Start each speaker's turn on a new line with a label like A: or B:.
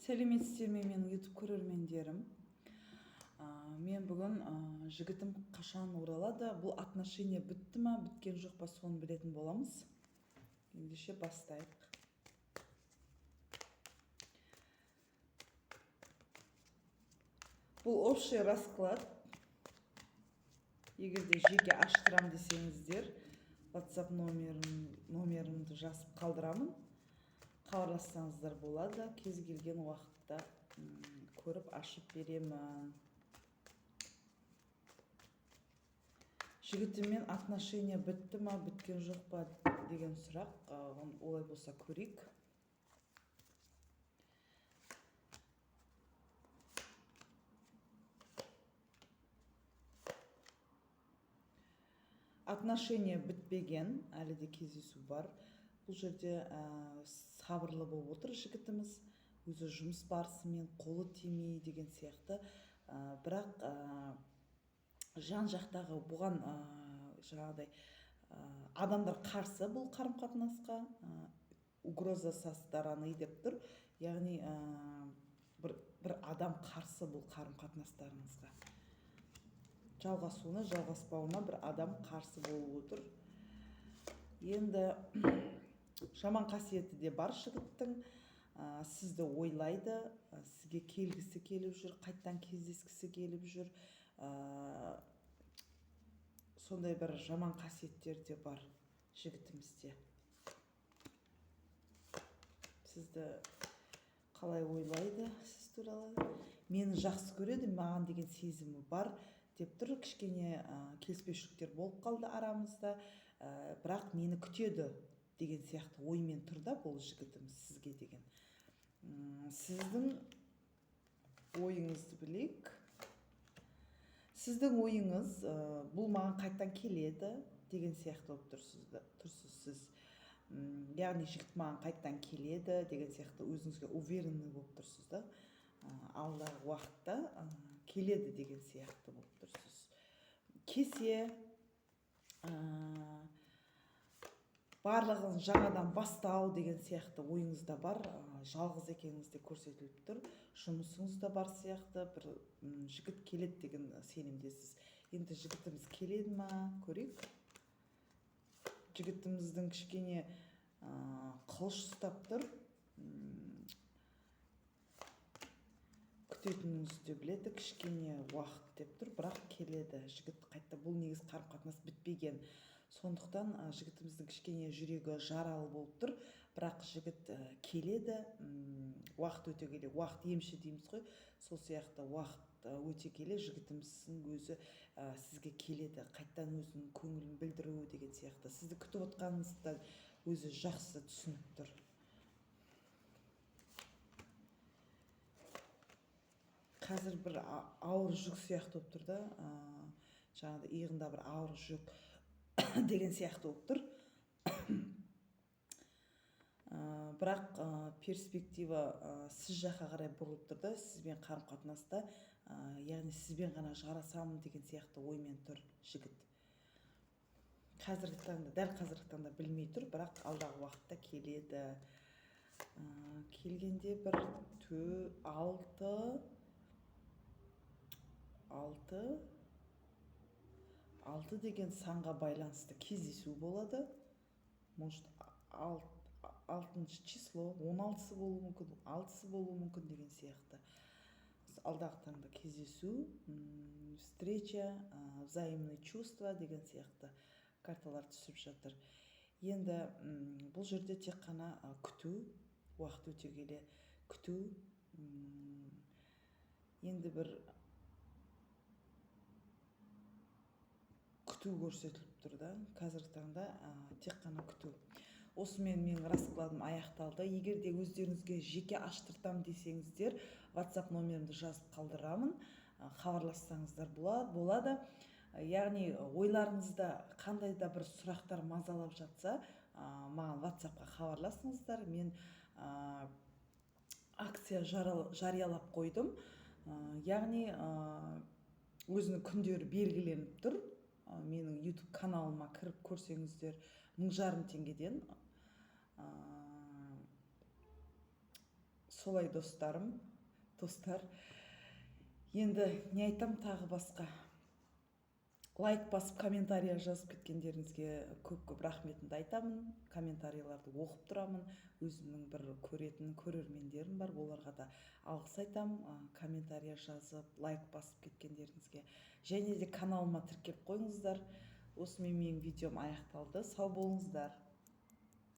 A: Сәлеметсіздер ме, менің YouTube көрермендерім? Мен бүгін жігітім қашан оралады, бұл отношения бітті ма, біткен жоқ па, соны білетін боламыз. Ендеше бастайық. Бұл общий расклад. Егер де жеке аштырам десеңіздер, WhatsApp номерімді жазып қалдырамын. Хабарлассаңыздар болады, кез келген уақытта көріп ашып беремін. Жігітіммен отношения бітті ма, біткен жоқ па деген сұрақ, олай болса көрейік. Отношения бітпеген, әлі де кездесу бар. Бұл жерде сабырлы болып отыр жігітіміз, өзі жұмыс барысымен қолы тимей деген сияқты. Бірақ жан жақтағы бұған жаңағыдай адамдар қарсы бұл қарым-қатынасқа, угроза со стороны деп тұр. Яғни бір адам қарсы бұл қарым-қатынастарыңызға. Жалғасуына, жалғаспауына бір адам қарсы болып отыр. Енді жаман қасиеті де бар жігіттің. Сізді ойлайды, сізге келгісі келіп жүр, қайттан кездескісі келіп жүр. Сондай бір жаман қасиеттер де бар жігітімізде. Сізді қалай ойлайды сіз туралы? Мені жақсы көреді, маған деген сезімі бар деп тұр. Кішкене келіспеушіліктер болып қалды арамызда, бірақ мені күтеді деген сияқты оймен тұр да бұл жігітіміз сізге деген. Сіздің ойыңызды білейік. Сіздің ойыңыз, бұл маған қайттан келеді деген сияқты болып тұрсыз сіз. Яғни жігіт маған қайттан келеді деген сияқты өзіңізге уверенный болып тұрсыз да. Алдағы уақытта келеді деген сияқты болып тұрсыз. Келсе, барлығын жаңадан бастау деген сияқты ойыңызда бар, жалғыз екеніңіз де көрсетіліп тұр, жұмысыңыз да бар сияқты, бір жігіт келеді деген сенімдесіз. Енді жігітіміз келеді ма, көрейік. Жігітіміздің кішкене қылыш ұстап тұр. Күтетініңізді де біледі, кішкене уақыт деп тұр, бірақ келеді. Жігіт қайтта, бұл негізі қарым-қатынас бітпеген. Сондықтан жігітіміздің кішкене жүрегі жаралы болып тұр, бірақ жігіт келеді. Уақыт өте келе, уақыт емші дейміз ғой, сол сияқты уақыт өте келе жігітіміздің өзі сізге келеді, қайттан өзінің көңілін білдіру деген сияқты. Сізді күтіп отқаныңызды өзі жақсы түсініп тұр. Қазір бір ауыр жүк сияқты болып тұр да, жаңағыдай иығында бір ауыр жүк деген сияқты болып тұр. Бірақ перспектива сіз жаққа қарай бұрылып тұр да, сізбен қарым-қатынаста, яғни сізбен ғана жарасамын деген сияқты оймен тұр жігіт. Қазіргі таңда, дәл қазіргі таңда білмей тұр, бірақ алдағы уақытта келеді. Келгенде бір алты деген санға байланысты кездесу болады. Может, алтыншы число, он алтысы болуы мүмкін, алтысы болуы мүмкін деген сияқты. Алдағы таңда кездесу, встреча, взаимные чувства деген сияқты карталар түсіп жатыр. Енді бұл жерде тек қана күту, уақыт өте келе күту, енді бір күту көрсетіліп тұр да. Қазіргі таңда тек қана күту. Осымен менің раскладым аяқталды. Егер де өздеріңізге жеке аштыртам десеңіздер, WhatsApp номерімді жазып қалдырамын. Хабарлассаңыздар болады. Яғни ойларыңызда қандай да бір сұрақтар мазалап жатса, маған WhatsAppқа хабарласыңыздар. Мен акция жариялап қойдым. Яғни өзінің күндері белгіленіп тұр. Менің YouTube каналыма кіріп көрсеңіздер, мың жарым теңгеден, Солай, достарым, достар. Енді не айтам тағы басқа? Лайк басып, комментарий жазып кеткендеріңізге көп көп рахметімді айтамын. Комментарийларды оқып тұрамын. Өзімнің бір көретін көрермендерім бар, оларға да алғыс айтамын, комментарий жазып, лайк басып кеткендеріңізге. Және де каналыма тіркеп қойыңыздар. Осымен менің видеом аяқталды. Сау болыңыздар.